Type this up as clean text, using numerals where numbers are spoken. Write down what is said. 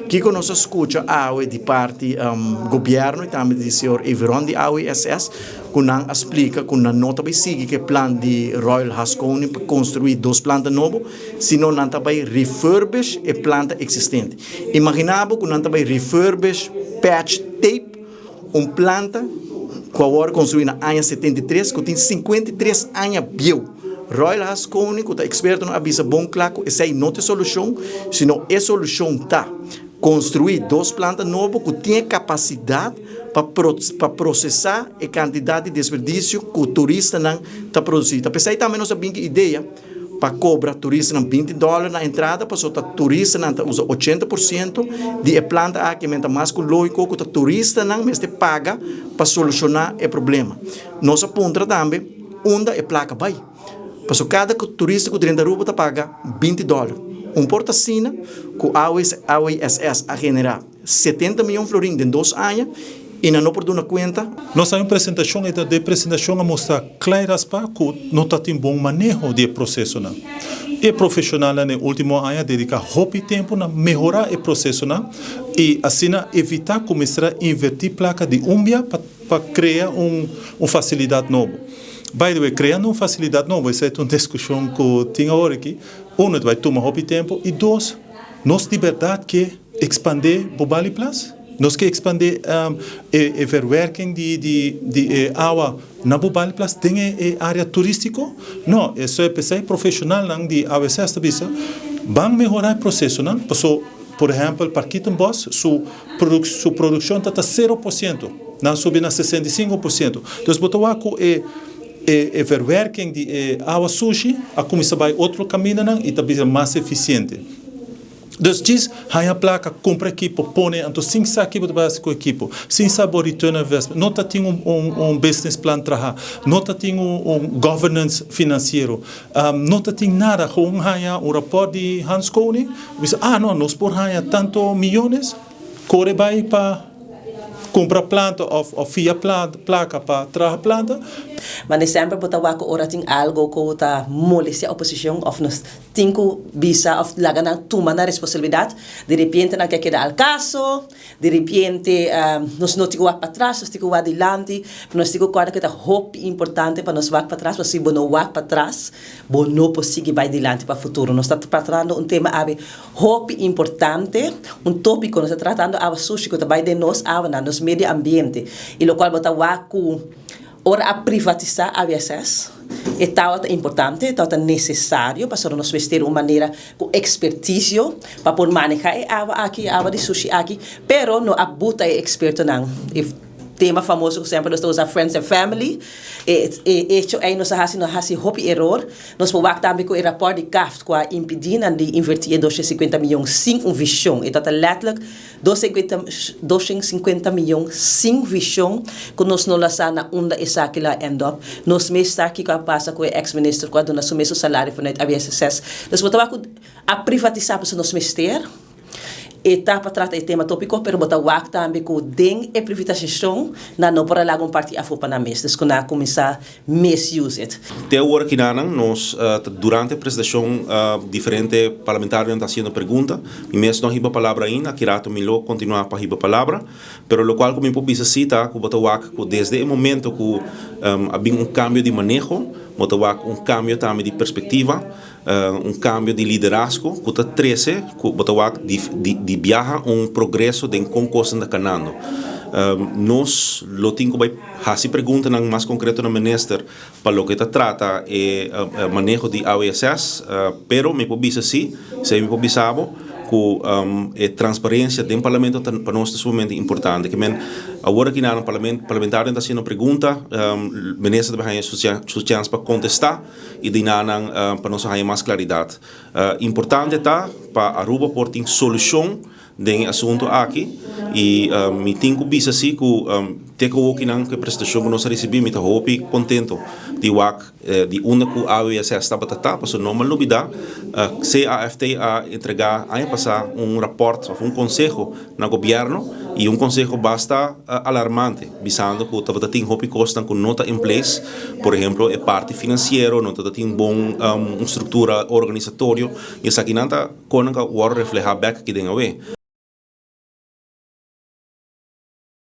Kiko nos a skucha awe di parti gobièrnu i tambe di señor Everon di AWSS ku nan a splika ku nan no ta bai sigui ku e plan di Royal Haskoning pa konstruí dos planta nobo, sino nan ta bai refurbish e planta eksistente. Imaginá bo ku nan ta bai refurbish, patch, tape un planta ku a wòrdu konstruí na aña 73 ku tin 53 aña bieu. Royal Haskoning ku ta ekspertonan a bisa bon kla ku esei no ta e solushon, sino e solushon ta konstruí dos planta nobo ku tin e kapasidat pa pa prosesá e kantidat di desperdisio ku turistanan ta produsí. Ta p'esei tambe nos a bin ku idea pa kobra turistanan 20 dòler na entrada pasobra ta turistanan ta usa 80% di e planta aki men ta mas ku lógiko ku ta turistanan mester paga pa solushoná e problema. Nos a puntra tambe unda e plaka bai pasobra kada turista ku drenta Aruba ta paga 20 dòler. Un por ta asina ku AWSS a generá 70 mion florin den 2 aña i nan no por duna kuenta. Nos a un presentashon i den e presentashon a mustra kla i raspa ku no ta tin bon maneho di e prosesonan. E profeshonalnan den ultimo aña a dediká hopi tempu na mehorá e prosesonan i asina evitá ku mester a invertí plaka di un bia pa pa krea un un fasilidat nobo. By the way, kreando un fasilidat nobo esei ta un diskushon ku tin awor aki, uno ta bai tuma hopi tempu i dos, nos di bèrdat ke Expandé Bobali Plas? Nos ke expandé e verwerking di di e awa na Bobali Plas den e area turistico? No, eso e p'esei profesionalnan di AWSS ta bisa, ban mehora e procesonan, paso por ehempel Parkietenbos su su produccion ta ta 0%, nan subi na 65%. Entonces bo ta wak ku e e verwerking di e awa sushi a cuminsa bai otro camindanan y ta bira mas eficiente. Dus djis haña plaka, kumpra ekipo, pone, anto sin sa ki bo ta bai hasi ku ekipo, sin sa bo return on investment, no ta tin un un business plan traha, no ta tin un un governance finansiero, no ta tin nada, gewoon haña un rapòrt di Hans Koning, bisa ah no, nos por haña tanto miyones, kore bai pa kumpra planta òf òf fia plaka pa traha planta. Ma de semper bo ta wak ora tin algo ku ta molestia oposishon òf nos Tin ku bisa òf laga nan tuma nan responsabilidat. Di repente nan ke keda al kaso, di repente nos no tin ku wak patras, nos tin ku wak dilanti. Pero nos tin ku kòrda ku ta hopi importante pa nos wak patras, pasobra si bo no wak patras, bo no por sigui bai dilanti pa futuro. Nos ta tratando un tema awe hopi importante, un tópiko, nos ta tratando awa sushi ku ta bai den nos awanan, nos medio ambiente, i lokual bo ta wak ku. Ora a privatisá AWSS, e tabata importante, e tabata nesesario pasobra nos mester un manera ku ekspertisio pa por manehá e awa aki, e awa di sushi aki, pero no a buta e ekspertonan. E tema famoso ku semper nos ta usa friends and family, e echo ei nos a hasi, nos a hasi hopi eror. Nos por wak tambe ku e rapòrt di CAFT ku a impidí nan di invertí e 250 mion sin un vishon. E tabata lètterlijk 250 miyon sin vision cu nos no la sa na unda esaki lo a end up. Nos mes sa kico a pasa cu e ex minister cu a duna su mes su salario vanuit ABSSS. Dus bo ta wak cu a privatisa pasobra nos mester e ta pa trata e tema topico pero bo ta wak tambe cu den e privatisacion nan no por a laga un parti afo pa nan mes. Dus cu nan a cuminsa misuse it. Te awor kinanan nos ta durante e presentacion diferente parlamentarionan ta haciendo pregunta. Mi mes no a hiba palabra ainda, aki rato mi lo continua pa hiba palabra. Pero locual cu mi por bisa si ta cu bo ta wak cu desde e momento cu a bin un cambio di maneho, bo ta wak un cambio tambe di perspectiva, un cambio di liderazgo cu ta trece cu bo ta wak di biaha un progreso den con cosnan ta canando. Nos lo tin cu bay haci preguntanan mas concreto na minister pa loke ta trata e maneho di AWSS, pero mi por bisa si, esey mi por bisa bo, cu e transparencia den parlamento ta pa nos ta sumamente importante. Ke men awor aki nan parlamentarionan ta haciendo pregunta, minister ta bay haña su chance pa contesta. I di nan pa nos a haña mas klaridat. Importante ta pa Aruba por tin solushon den e asuntu aki i mi tin ku bisa si ku te ku awokinan ku e presentashon ku nos a risibí mi ta hopi kontento di wak di unda ku AWSS tabata ta pasobra no mal lubidá CAFT a entregá aña pasá un rapòrt òf un konseho na gobièrnu i un konseho basta alarmante bisando ku tabata tin hopi kosnan ku no ta in place, por ehemplo e parti finansiero no tabata tin bon un struktura organisatorio i esakinan ta konan ku a wòrdu reflehá bèk aki den awe.